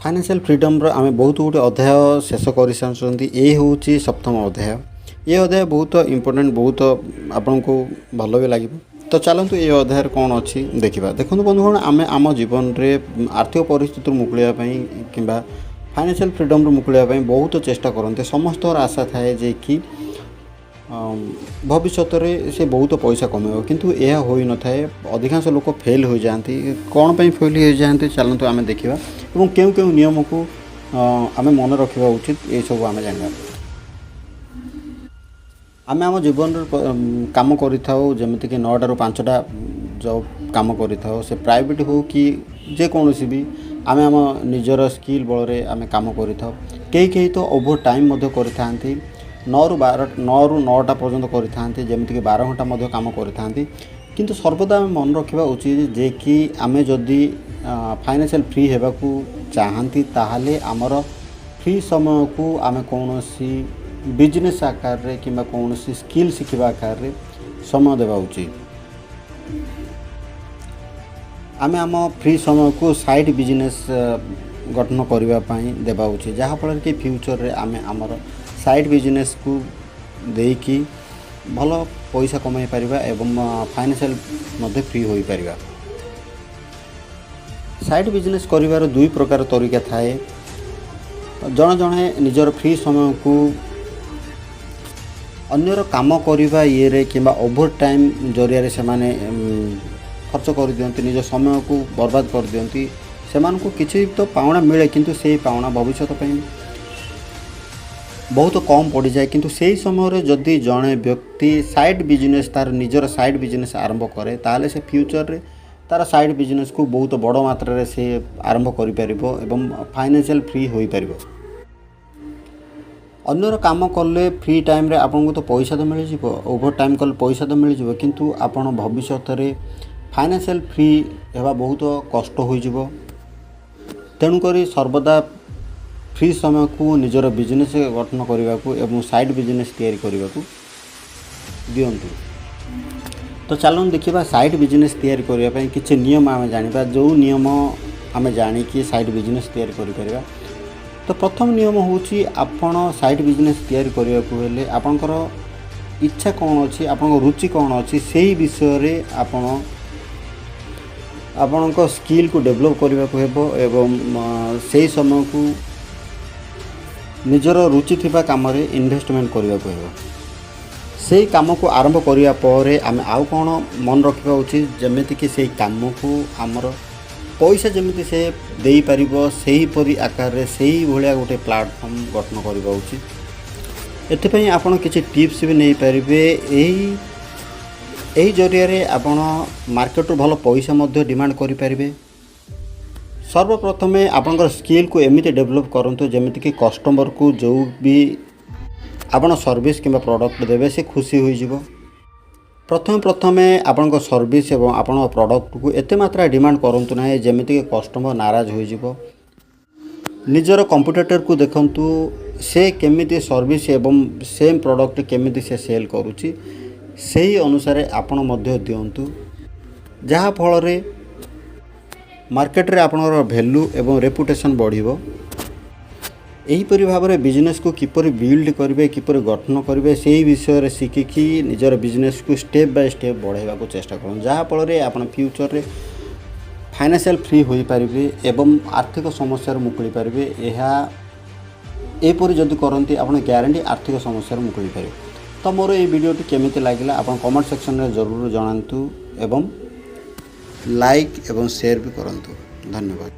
Financial ଫ୍ରିଡ଼ମ୍ର ଆମେ ବହୁତ ଗୁଡ଼ିଏ ଅଧ୍ୟାୟ ଶେଷ କରିସାରିଛନ୍ତି। ଏ ହେଉଛି ସପ୍ତମ ଅଧ୍ୟାୟ। ଏ ଅଧ୍ୟାୟ ବହୁତ ଇମ୍ପୋର୍ଟାଣ୍ଟ, ବହୁତ ଆପଣଙ୍କୁ ଭଲ ବି ଲାଗିବ। ତ ଚାଲନ୍ତୁ, ଏ ଅଧ୍ୟାୟରେ କ'ଣ ଅଛି ଦେଖିବା। ଦେଖନ୍ତୁ ବନ୍ଧୁଗଣ, ଆମେ ଆମ ଜୀବନରେ ଆର୍ଥିକ ପରିସ୍ଥିତିରୁ ମୁକୁଳିବା ପାଇଁ କିମ୍ବା ଫାଇନାନ୍ସିଆଲ୍ ଫ୍ରିଡ଼ମ୍ରୁ ମୁକୁଳିବା ପାଇଁ ବହୁତ ଚେଷ୍ଟା କରନ୍ତି। ସମସ୍ତଙ୍କର ଆଶା ଥାଏ ଯେ କି ଭବିଷ୍ୟତରେ ସେ ବହୁତ ପଇସା କମେଇବ, କିନ୍ତୁ ଏହା ହୋଇନଥାଏ। ଅଧିକାଂଶ ଲୋକ ଫେଲ୍ ହୋଇଯାଆନ୍ତି। କ'ଣ ପାଇଁ ଫେଲ୍ ହୋଇଯାଆନ୍ତି, ଚାଲନ୍ତୁ ଆମେ ଦେଖିବା ଏବଂ କେଉଁ କେଉଁ ନିୟମକୁ ଆମେ ମନେ ରଖିବା ଉଚିତ, ଏସବୁ ଆମେ ଜାଣିବା। ଆମେ ଆମ ଜୀବନରେ କାମ କରିଥାଉ, ଯେମିତିକି 9ଟାରୁ 5ଟା ଜବ୍ କାମ କରିଥାଉ। ସେ ପ୍ରାଇଭେଟ୍ ହେଉ କି ଯେକୌଣସି ବି, ଆମେ ଆମ ନିଜର ସ୍କିଲ୍ ବଳରେ ଆମେ କାମ କରିଥାଉ। କେହି କେହି ତ ଓଭର ଟାଇମ୍ ମଧ୍ୟ କରିଥାନ୍ତି। 9ରୁ 12, 9ରୁ 9ଟା ପର୍ଯ୍ୟନ୍ତ କରିଥାନ୍ତି, ଯେମିତିକି 12 ଘଣ୍ଟା ମଧ୍ୟ କାମ କରିଥାନ୍ତି। କିନ୍ତୁ ସର୍ବଦା ଆମେ ମନେ ରଖିବା ଉଚିତ ଯେ କି ଆମେ ଯଦି ଫାଇନାନ୍ସିଆଲ୍ ଫ୍ରି ହେବାକୁ ଚାହାନ୍ତି, ତାହେଲେ ଆମର ଫ୍ରି ସମୟକୁ ଆମେ କୌଣସି ବିଜନେସ୍ ଆକାରରେ କିମ୍ବା କୌଣସି ସ୍କିଲ୍ ଶିଖିବା ଆକାରରେ ସମୟ ଦେବା ଉଚିତ। ଆମେ ଆମ ଫ୍ରି ସମୟକୁ ସାଇଡ଼୍ ବିଜନେସ୍ ଗଠନ କରିବା ପାଇଁ ଦେବା ଉଚିତ, ଯାହାଫଳରେ କି ଫ୍ୟୁଚର୍ରେ ଆମେ ଆମର ସାଇଡ଼୍ ବିଜନେସ୍କୁ ଦେଇକି ଭଲ ପଇସା କମାଇ ପାରିବା ଏବଂ ଫାଇନାନ୍ସିଆଲ୍ ମଧ୍ୟ ଫ୍ରି ହୋଇପାରିବା। ସାଇଡ଼୍ ବିଜନେସ୍ କରିବାର ଦୁଇ ପ୍ରକାର ତରିକା ଥାଏ। ଜଣେ ଜଣେ ନିଜର ଫ୍ରି ସମୟକୁ ଅନ୍ୟର କାମ କରିବା ଇଏରେ କିମ୍ବା ଓଭର ଟାଇମ୍ ଜରିଆରେ ସେମାନେ ଖର୍ଚ୍ଚ କରିଦିଅନ୍ତି, ନିଜ ସମୟକୁ ବର୍ବାଦ କରିଦିଅନ୍ତି। ସେମାନଙ୍କୁ କିଛି ତ ପାଉଣା ମିଳେ, କିନ୍ତୁ ସେଇ ପାଉଣା ଭବିଷ୍ୟତ ପାଇଁ ବହୁତ କମ୍ ପଡ଼ିଯାଏ। କିନ୍ତୁ ସେଇ ସମୟରେ ଯଦି ଜଣେ ବ୍ୟକ୍ତି ସାଇଡ଼୍ ବିଜନେସ୍, ତା'ର ନିଜର ସାଇଡ଼୍ ବିଜନେସ୍ ଆରମ୍ଭ କରେ, ତାହେଲେ ସେ ଫ୍ୟୁଚର୍ରେ ତା'ର ସାଇଡ଼୍ ବିଜନେସ୍କୁ ବହୁତ ବଡ଼ ମାତ୍ରାରେ ସେ ଆରମ୍ଭ କରିପାରିବ ଏବଂ ଫାଇନାନ୍ସିଆଲ୍ ଫ୍ରି ହୋଇପାରିବ। ଅନ୍ୟର କାମ କଲେ ଫ୍ରି ଟାଇମ୍ରେ ଆପଣଙ୍କୁ ତ ପଇସା ତ ମିଳିଯିବ, ଓଭର ଟାଇମ୍ କଲେ ପଇସା ତ ମିଳିଯିବ, କିନ୍ତୁ ଆପଣ ଭବିଷ୍ୟତରେ ଫାଇନାନ୍ସିଆଲ୍ ଫ୍ରି ହେବା ବହୁତ କଷ୍ଟ ହୋଇଯିବ। ତେଣୁକରି ସର୍ବଦା ଫ୍ରି ସମୟକୁ ନିଜର ବିଜନେସ୍ ଗଠନ କରିବାକୁ ଏବଂ ସାଇଡ଼୍ ବିଜନେସ୍ ତିଆରି କରିବାକୁ ଦିଅନ୍ତୁ। ତ ଚାଲନ୍ତୁ ଦେଖିବା, ସାଇଡ଼୍ ବିଜନେସ୍ ତିଆରି କରିବା ପାଇଁ କିଛି ନିୟମ ଆମେ ଜାଣିବା, ଯେଉଁ ନିୟମ ଆମେ ଜାଣିକି ସାଇଡ଼୍ ବିଜନେସ୍ ତିଆରି କରିପାରିବା। ତ ପ୍ରଥମ ନିୟମ ହେଉଛି, ଆପଣ ସାଇଡ଼୍ ବିଜନେସ୍ ତିଆରି କରିବାକୁ ହେଲେ ଆପଣଙ୍କର ଇଚ୍ଛା କ'ଣ ଅଛି, ଆପଣଙ୍କ ରୁଚି କ'ଣ ଅଛି, ସେଇ ବିଷୟରେ ଆପଣ ଆପଣଙ୍କ ସ୍କିଲ୍କୁ ଡେଭଲପ୍ କରିବାକୁ ହେବ ଏବଂ ସେଇ ସମୟକୁ ନିଜର ରୁଚି ଥିବା କାମରେ ଇନଭେଷ୍ଟମେଣ୍ଟ କରିବାକୁ ହେବ। ସେଇ କାମକୁ ଆରମ୍ଭ କରିବା ପରେ ଆମେ ଆଉ କ'ଣ ମନେ ରଖିବା ଉଚିତ? ଯେମିତିକି ସେଇ କାମକୁ ଆମର ପଇସା ଯେମିତି ସେ ଦେଇପାରିବ, ସେହିପରି ଆକାରରେ ସେଇଭଳିଆ ଗୋଟେ ପ୍ଲାଟଫର୍ମ ଗଠନ କରିବା ଉଚିତ। ଏଥିପାଇଁ ଆପଣ କିଛି ଟିପ୍ସ ବି ନେଇପାରିବେ। ଏହି ଏହି ଜରିଆରେ ଆପଣ ମାର୍କେଟରୁ ଭଲ ପଇସା ମଧ୍ୟ ଡିମାଣ୍ଡ କରିପାରିବେ। ସର୍ବପ୍ରଥମେ ଆପଣଙ୍କର ସ୍କିଲ୍କୁ ଏମିତି ଡେଭଲପ୍ କରନ୍ତୁ, ଯେମିତିକି କଷ୍ଟମରକୁ ଯେଉଁ ବି ଆପଣ ସର୍ଭିସ୍ କିମ୍ବା ପ୍ରଡ଼କ୍ଟ ଦେବେ, ସେ ଖୁସି ହୋଇଯିବ। ପ୍ରଥମେ ପ୍ରଥମେ ଆପଣଙ୍କ ସର୍ଭିସ୍ ଏବଂ ଆପଣଙ୍କ ପ୍ରଡ଼କ୍ଟକୁ ଏତେ ମାତ୍ରାରେ ଡିମାଣ୍ଡ କରନ୍ତୁ ନାହିଁ, ଯେମିତିକି କଷ୍ଟମର ନାରାଜ ହୋଇଯିବ। ନିଜର କମ୍ପିଟେଟରକୁ ଦେଖନ୍ତୁ, ସେ କେମିତି ସର୍ଭିସ୍ ଏବଂ ସେମ୍ ପ୍ରଡ଼କ୍ଟ କେମିତି ସେ ସେଲ୍ କରୁଛି, ସେହି ଅନୁସାରେ ଆପଣ ମଧ୍ୟ ଦିଅନ୍ତୁ, ଯାହାଫଳରେ ମାର୍କେଟରେ ଆପଣଙ୍କର ଭ୍ୟାଲୁ ଏବଂ ରେପୁଟେସନ୍ ବଢ଼ିବ। ଏହିପରି ଭାବରେ ବିଜନେସ୍କୁ କିପରି ବିଲ୍ଡ କରିବେ, କିପରି ଗଠନ କରିବେ, ସେହି ବିଷୟରେ ଶିଖିକି ନିଜର ବିଜନେସ୍କୁ ଷ୍ଟେପ୍ ବାଇ ଷ୍ଟେପ୍ ବଢ଼ାଇବାକୁ ଚେଷ୍ଟା କରନ୍ତୁ, ଯାହାଫଳରେ ଆପଣ ଫ୍ୟୁଚର୍ରେ ଫାଇନାନ୍ସିଆଲ୍ ଫ୍ରି ହୋଇପାରିବେ ଏବଂ ଆର୍ଥିକ ସମସ୍ୟାରୁ ମୁକୁଳି ପାରିବେ। ଏହା ଏପରି ଯଦି କରନ୍ତି, ଆପଣ ଗ୍ୟାରେଣ୍ଟି ଆର୍ଥିକ ସମସ୍ୟାରୁ ମୁକୁଳି ପାରିବେ। ତ ମୋର ଏଇ ଭିଡ଼ିଓଟି କେମିତି ଲାଗିଲା, ଆପଣ କମେଣ୍ଟ ସେକ୍ସନରେ ଜରୁର ଜଣାନ୍ତୁ ଏବଂ ଲାଇକ୍ ଏବଂ ସେୟାର ବି କରନ୍ତୁ। ଧନ୍ୟବାଦ।